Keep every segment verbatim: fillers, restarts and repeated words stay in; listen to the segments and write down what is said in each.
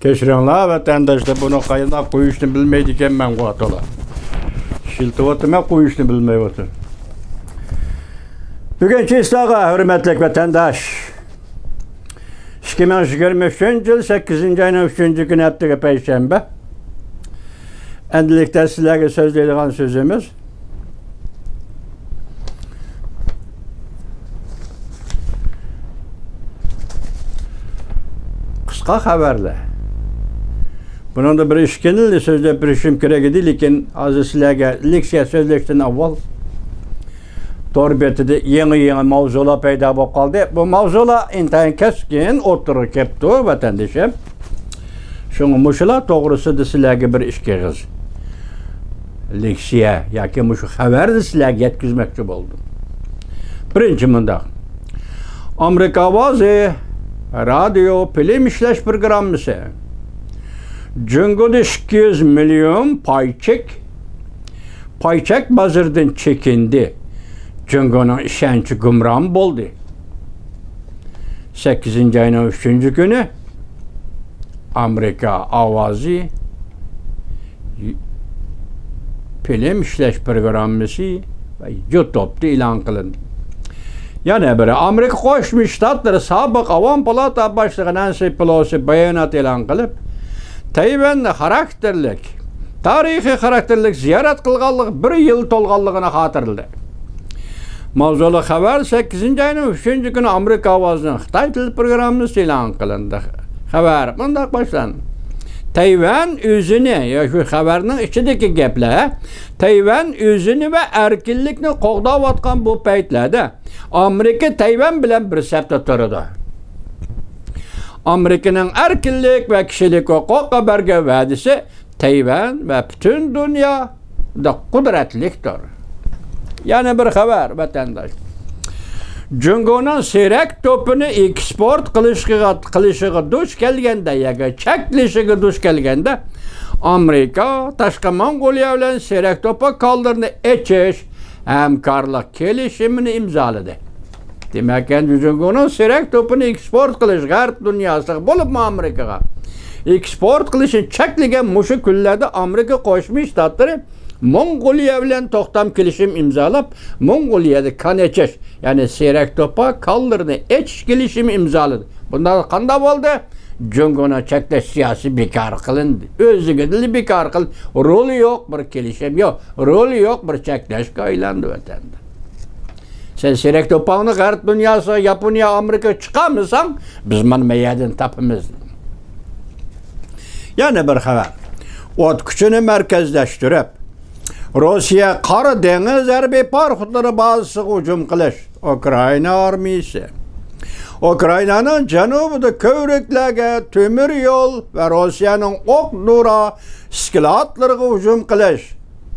كەچۈرۈڭلار ۋەتەنداشلار، بۇنى قايانداق قويۇشنى بىلمەيدىكەنمەن، بۇ تولا ئىشلىتىۋاتىمەن، قويۇشنى بىلمەيۋاتىمەن. بۈگۈن چېستاغا، ھۆرمەتلىك ۋەتەنداش، ئىككى مىڭ يىگىرمە ئۈچىنچى يىل سەككىزىنچى ئاينىڭ ئۈچىنچى كۈنى، ھەپتىگە پەيشەنبە. ئەمدىلىكتە سىلەرگە سۆزلەيدىغان سۆزىمىز قىسقا خەۋەرلەر. بۇنىڭدا بىر ئىككىنى سۆزلەپ بېرىشىم كېرەك ئىدى، لېكىن ھازىر سىلەرگە لېكسىيە سۆزلەشتىن ئاۋۋال تور بېتىدە يېڭى-يېڭى ماۋزۇلار پەيدا بولۇپ قالدى. بۇ ماۋزۇلار ئىنتايىن كەسكىن ئوتتۇرىغا كەپتۇ، ۋەتەندىشىم. شۇڭا مۇشۇلار توغرىسىدا سىلەرگە بىر ئىككى ئېغىز لېكسىيە ياكى مۇشۇ خەۋەرنى سىلەرگە يەتكۈزمەكچى بولدۇم. بىرىنچى مۇنداق. ئامېرىكا ئاۋازى رادىيو فىلىم ئىشلەش پروگراممىسى جۇڭگودا ئىككى يۈز مىليون پاي چەك، پاي چەك بازىرىدىن چېكىندى. جۇڭگونىڭ ئىشەنچى گۇمران بولدى. سەككىزىنچى ئاينىڭ ئۈچىنچى كۈنى ئامېرىكا ئاۋازى فىلىم ئىشلەش پروگراممىسى ۋە يۇتۇبتا ئېلان قىلىندى. يەنە بىرى، ئامېرىكا قوشما شتاتلىرى سابىق ئاۋام پالاتا باشلىقى نانسى پېلوسى بايانات ئېلان قىلىپ، تەيۋەننى خاراكتېرلىك، تارىخىي خاراكتېرلىك زىيارەت قىلغانلىقى بىر يىل تولغانلىقىنى خاتىرىلىدى. ماۋزۇلۇق خەۋەر سەككىزىنچى ئاينىڭ ئۈچىنچى كۈنى ئامېرىكا ئاۋازىنىڭ خىتاي تىل پروگراممىسى ئېلان قىلىندى. خەۋەر مۇنداق باشلاندى. تەيۋەن ئۆزىنى، يا شۇ خەۋەرنىڭ ئىچىدىكى گەپلەر، تەيۋەن ئۆزىنى ۋە ئەركىنلىكنى قوغداۋاتقان بۇ پەيتلەردە ئامېرىكا تەيۋەن بىلەن بىر سەپتە تۇرىدۇ. ئامېرىكىنىڭ ئەركىنلىك ۋە كىشىلىك ھوقۇققا بەرگەن ۋەدىسى تەيۋەن ۋە پۈتۈن دۇنيادا قۇدرەتلىكتۇر. يەنە بىر خەۋەر، ۋەتەنداش. جۇڭگونىڭ سېرەك توپىنى ئېكسپورت قىلىشىغا، قىلىشىغا دۇچ كەلگەندە ياكى چەكلىشىگە دۇچ كەلگەندە، ئامېرىكا تاشقى موڭغۇلىيە بىلەن سېرەك توپا كانلىرىنى ئېچىش ھەمكارلىق كېلىشىمىنى ئىمزالىدى. دېمەك، ئەمدى جۇڭگونىڭ سېرەك توپىنى ئېكسپورت قىلىش غەرب دۇنياسىغا، بولۇپمۇ ئامېرىكىغا ئېكسپورت قىلىشنى چەكلىگەن مۇشۇ كۈنلەردە ئامېرىكا قوشما شتاتلىرى موڭغۇلىيە بىلەن توختام كېلىشىم ئىمزالاپ، موڭغۇلىيەدە كان ئېچىش، يەنى سېرەك توپا كانلىرىنى ئېچىش كېلىشىمى ئىمزالىدى. بۇنداق قانداق بولدى؟ جۇڭگونىڭ چەكلەش سىياسىتى بىكار قىلىندى. ئۆزلۈكىدىنلا بىكار قىل-، رولى يوق بىر كېلىشىم يوق، رولى يوق بىر چەكلەشكە ئايلاندى ۋەتەندە. سەن سېرەك توپاڭنى غەرب دۇنياسىغا، ياپونىيە، ئامېرىكىغا چىقارمىساڭ، بىز مانا مەيەردىن تاپىمىز. يەنە بىر خەۋەر. ئوت كۈچىنى مەركەزلەشتۈرۈپ، روسىيە قارا دېڭىز ھەربىي پاراخوتلىرى بازىسىغا ھۇجۇم قىلىش. ئۇكرائىنا ئارمىيىسى ئۇكرائىنانىڭ جەنۇبىدا كۆۋرۈكلەرگە، تۆمۈر يول ۋە روسىيەنىڭ ئوق دورا سكلادلىرىغا ھۇجۇم قىلىش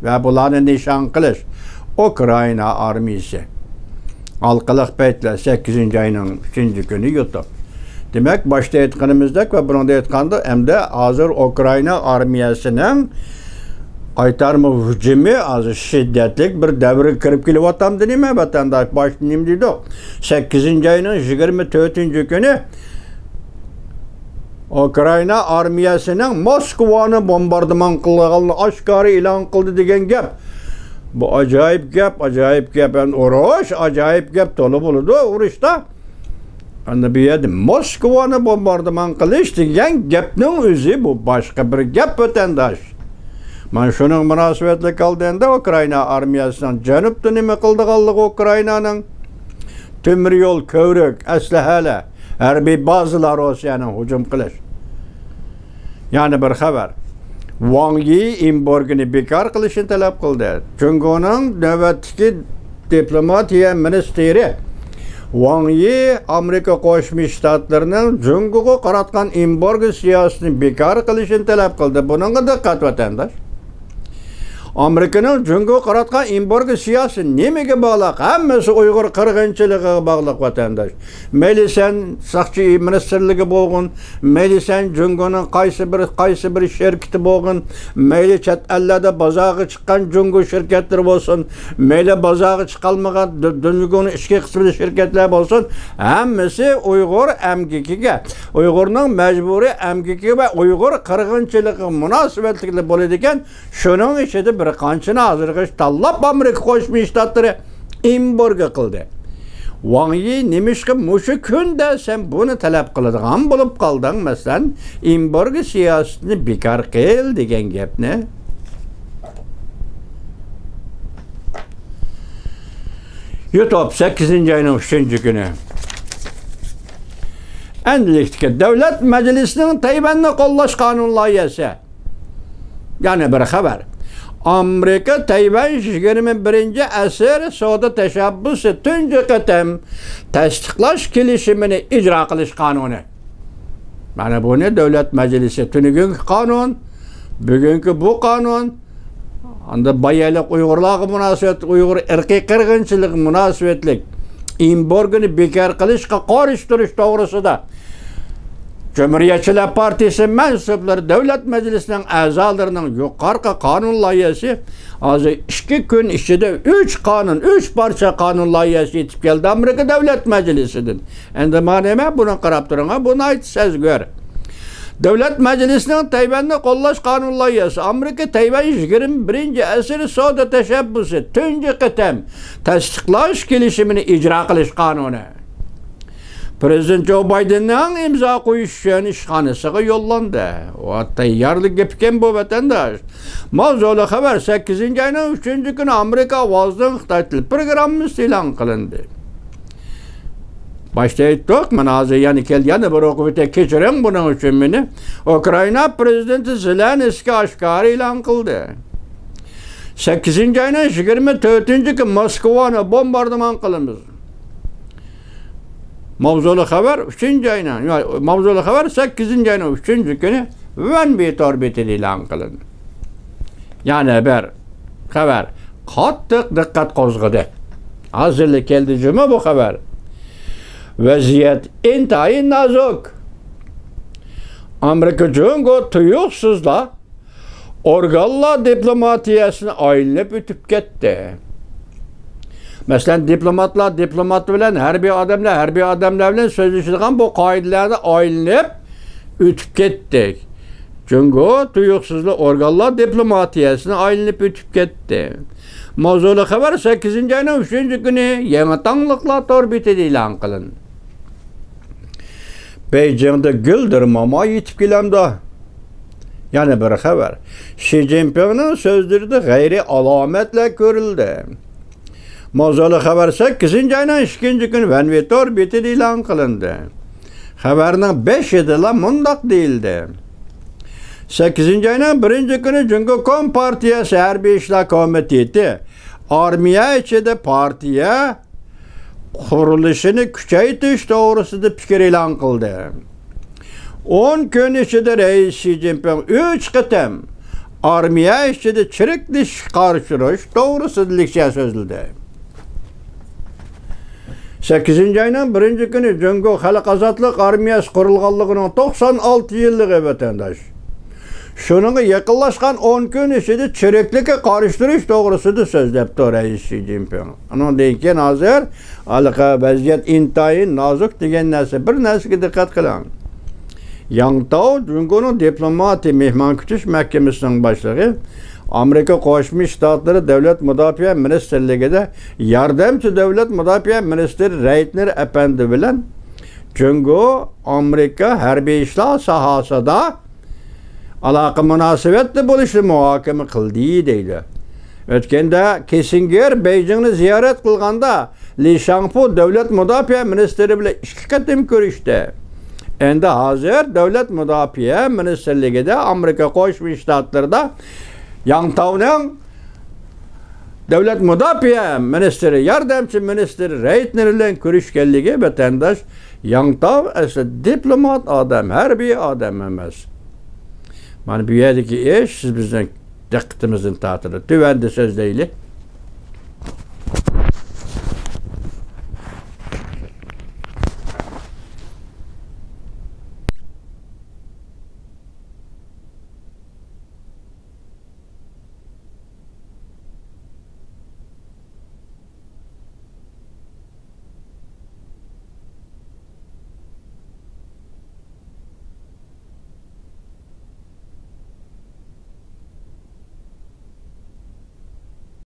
ۋە بۇلارنى نىشان قىلىش. ئۇكرائىنا ئارمىيىسى. ھالقىلىق پەيتلەر، سەككىزىنچى ئاينىڭ ئۈچىنچى كۈنى يۇتۇپ. دېمەك، باشتا ئېيتقىنىمىزدەك ۋە بۇنىڭدا ئېيتقاندا، ئەمدى ھازىر ئۇكرائىنا ئارمىيەسىنىڭ قايتارما ھۇجۇمى ھازىر شىددەتلىك بىر دەۋرگە كىرىپ كېلىۋاتامدۇ نېمە، ۋەتەنداش؟ باشتا نېمە دېدۇق؟ سەككىزىنچى ئاينىڭ يىگىرمە تۆتىنچى كۈنى ئۇكرائىنا ئارمىيەسىنىڭ موسكۋانى بومباردىمان قىلغانلىقىنى ئاشكارا ئېلان قىلدى دېگەن گەپ. بۇ ئاجايىپ گەپ، ئاجايىپ گەپ. ئەمدى ئۇرۇش ئاجايىپ گەپ، تولا بولىدۇ ئۇرۇشتا. ئەمدى بۇ يەردە موسكۋانى بومباردىمان قىلىش دېگەن گەپنىڭ ئۆزى بۇ باشقا بىر گەپ، ۋەتەنداش. مانا شۇنىڭ مۇناسىۋەتلىك ھالدا ئەمدى ئۇكرائىنا ئارمىيەسىنىڭ جەنۇبتا نېمە قىلىدىغانلىقى، ئۇكرائىنانىڭ تۆمۈر يول، كۆۋرۈك، ئەسلىھەلەر، ھەربىي بازىلار روسىيەنىڭ ھۇجۇم قىلىش. يەنە بىر خەۋەر. ۋاڭ يى ئېمبارگونى بىكار قىلىشنى تەلەپ قىلدى. جۇڭگونىڭ نۆۋەتتىكى دىپلوماتىيە مىنىستىرى ۋاڭ يى ئامېرىكا قوشما شتاتلىرىنىڭ جۇڭگوغا قاراتقان ئېمبارگو سىياسىتىنى بىكار قىلىشنى تەلەپ قىلدى. بۇنىڭغا دىققەت، ۋەتەنداش. ئامېرىكىنىڭ جۇڭگوغا قاراتقان ئېمبارگو سىياسىتى نېمىگە باغلىق؟ ھەممىسى ئۇيغۇر قىرغىنچىلىقىغا باغلىق، ۋەتەنداش. مەيلى سەن ساقچى مىنىستىرلىكى بولغىن، مەيلى سەن جۇڭگونىڭ قايسى بىر، قايسى بىر شىركىتى بولغىن، مەيلى چەت ئەللەردە بازارغا چىققان جۇڭگو شىركەتلىرى بولسۇن، مەيلى بازارغا چىقالمىغان دۇ-، جۇڭگونىڭ ئىچكى قىسمىدا شىركەتلەر بولسۇن، ھەممىسى ئۇيغۇر ئەمگىكىگە، ئۇيغۇرنىڭ مەجبۇرىي ئەمگىكى ۋە ئۇيغۇر قىرغىنچىلىقىغا مۇناسىۋەتلىكلا بولىدىكەن. شۇنىڭ ئىچىدە بىر قانچىنى ھازىرغىچە تاللاپ ئامېرىكا قوشما شتاتلىرى ئېمبارگو قىلدى. ۋاڭ يى نېمىشقا مۇشۇ كۈندە سەن بۇنى تەلەپ قىلىدىغان بولۇپ قالدىڭ؟ مەسىلەن، ئېمبارگو سىياسىتىنى بىكار قىل دېگەن گەپنى. يۇتۇپ، سەككىزىنچى ئاينىڭ ئۈچىنچى كۈنى. ئەمدىلىكتىكى دۆلەت مەجلىسىنىڭ تەيۋەننى قوللاش قانۇن لايىھەسى. يەنە بىر خەۋەر. ئامېرىكا تەيۋەن يىگىرمە بىرىنچى ئەسىر سودا تەشەببۇسى تۇنجى قېتىم تەستىقلاش كېلىشىمىنى ئىجرا قىلىش قانۇنى. مانا بۇنى دۆلەت مەجلىسى تۈنۈگۈنكى قانۇن، بۈگۈنكى بۇ قانۇن، ئاندا بايەلىك ئۇيغۇرلارغا مۇناسىۋەتلىك، ئۇيغۇر ئىرقىي قىرغىنچىلىقى مۇناسىۋەتلىك ئېمبارگونى بىكار قىلىشقا قارشى تۇرۇش توغرىسىدا جۇمھۇرىيەتچىلەر پارتىيىسى مەنسۇپلىرى دۆلەت مەجلىسىنىڭ ئەزالىرىنىڭ يۇقىرىقى قانۇن لايىھەسى ھازىر ئىككى كۈن ئىچىدە ئۈچ قانۇن، ئۈچ پارچە قانۇن لايىھەسى يېتىپ كەلدى ئامېرىكا دۆلەت مەجلىسىدىن. ئەمدى مانا نېمە؟ بۇنى قاراپ تۇرۇڭ، بۇ ناھايىتى سەزگۈر. دۆلەت مەجلىسىنىڭ تەيۋەننى قوللاش قانۇن لايىھەسى، ئامېرىكا تەيۋەن يىگىرمە بىرىنچى ئەسىر سودا تەشەببۇسى تۇنجى قېتىم تەستىقلاش كېلىشىمىنى ئىجرا قىلىش قانۇنى. پىرېزىدېنت جو بايدېننىڭ ئىمزا قويۇش ئۈچۈن ئىشخانىسىغا يوللاندى. ۋە تەييارلىق گېپىكەن بۇ، ۋەتەنداش. ماۋزۇلۇق خەۋەر، سەككىزىنچى ئاينىڭ ئۈچىنچى كۈنى ئامېرىكا ئاۋازىدىن خىتاي تىل پروگراممىسى ئېلان قىلىندى. باشتا ئېيتتۇق، مانا ھازىر يەنە كەل، يەنە بىر ئوقۇپ ئۆتەي، كەچۈرۈڭ بۇنىڭ ئۈچۈن مېنى. ئۇكرائىنا پىرېزىدېنتى زېلېنسكىي ئاشكارا ئېلان قىلدى. سەككىزىنچى ئاينىڭ يىگىرمە تۆتىنچى كۈنى موسكۋانى بومباردىمان قىلىمىز. ماۋزۇلۇق خەۋەر ئۈچىنچى ئاينىڭ، ماۋزۇلۇق خەۋەر سەككىزىنچى ئاينىڭ ئۈچىنچى كۈنى ۋەنۋى تور بېتىدە ئېلان قىلىندى. يەنە بىر خەۋەر قاتتىق دىققەت قوزغىدى. ھازىرلا كەلدى جۇمۇ بۇ خەۋەر. ۋەزىيەت ئىنتايىن نازۇك. ئامېرىكا جۇڭگو تۇيۇقسىزلا ئورگانلار دىپلوماتىيەسىنى ئايلىنىپ ئۆتۈپ كەتتى. مەسىلەن، دىپلوماتلار دىپلومات بىلەن، ھەربىي ئادەملەر ھەربىي ئادەملەر بىلەن سۆزلىشىدىغان بۇ قائىدىلەرنى ئايلىنىپ ئۆتۈپ كەتتى. جۇڭگو تۇيۇقسىزلا ئورگانلار دىپلوماتىيەسىنى ئايلىنىپ ئۆتۈپ كەتتى. ماۋزۇلۇق خەۋەر سەككىزىنچى ئاينىڭ ئۈچىنچى كۈنى يېڭى تاڭلىقلار تور بېتىدە ئېلان قىلىندى. بېيجىڭدا گۈلدۈر موما يېتىپ كېلەمدۇ؟ يەنە بىر خەۋەر. شى جىنپىڭنىڭ سۆزلىرىدە غەيرىي ئالامەتلەر كۆرۈلدى. ماۋزۇلۇق خەۋەر سەككىزىنچى ئاينىڭ ئىككىنچى كۈنى ۋەنۋى تور بېتىدە ئېلان قىلىندى. خەۋەرنىڭ بېشىدىلا مۇنداق دېيىلدى. سەككىزىنچى ئاينىڭ بىرىنچى كۈنى جۇڭگو كومپارتىيەسى ھەربىي ئىشلار كومىتېتى ئارمىيە ئىچىدە پارتىيە قۇرۇلۇشىنى كۈچەيتىش توغرىسىدا پىكىر ئېلان قىلدى. ئون كۈن ئىچىدە رەئىس شى جىنپىڭ ئۈچ قېتىم ئارمىيە ئىچىدە چىرىكلىشىشكە قارشى تۇرۇش توغرىسىدا لېكسىيە سۆزلىدى. سەككىزىنچى ئاينىڭ بىرىنچى كۈنى جۇڭگو خەلق ئازادلىق ئارمىيەسى قۇرۇلغانلىقىنىڭ توقسان ئالتە يىللىقى، ۋەتەنداش. شۇنىڭغا يېقىنلاشقان ئون كۈن ئىچىدە چىرىكلىككە قارشى تۇرۇش توغرىسىدا سۆزلەپتۇ رەئىس شى جىنپىڭ. ئۇنىڭدىن كېيىن ھازىر ھېلىقى ۋەزىيەت ئىنتايىن نازۇك دېگەن نەرسە، بىر نەرسىگە دىققەت قىلىڭ. ياڭ تاۋ جۇڭگونىڭ دىپلوماتىي مېھمان كۈتۈش مەھكىمىسىنىڭ باشلىقى، ئامېرىكا قوشما شتاتلىرى دۆلەت مۇداپىئە مىنىستىرلىكىدە ياردەمچى دۆلەت مۇداپىئە مىنىستىرى رەيتنېر ئەپەندى بىلەن جۇڭگو ئامېرىكا ھەربىي ئىشلار ساھەسىدا ئالاقە مۇناسىۋەتتە بولۇشنى مۇھاكىمە قىلدى دەيدۇ. ئۆتكەندە كىسسىنگېر بېيجىڭنى زىيارەت قىلغاندا، لى شاڭفۇ دۆلەت مۇداپىئە مىنىستىرى بىلەن ئىككى قېتىم كۆرۈشتى. ئەمدى ھازىر دۆلەت مۇداپىئە مىنىستىرلىكىدە ئامېرىكا قوشما شتاتلىرىدا ياڭ تاۋنىڭ دۆلەت مۇداپىئە مىنىستىرى، ياردەمچى مىنىستىرى رەيتنېر بىلەن كۆرۈشكەنلىكى ۋەتەنداش. ياڭ تاۋ ئەسلى دىپلومات ئادەم، ھەربىي ئادەم ئەمەس. مانا بۇ يەردىكى ئىش، سىز بىزنىڭ دىققىتىمىزنى تارتىدۇ. تۆۋەندە سۆزلەيلى.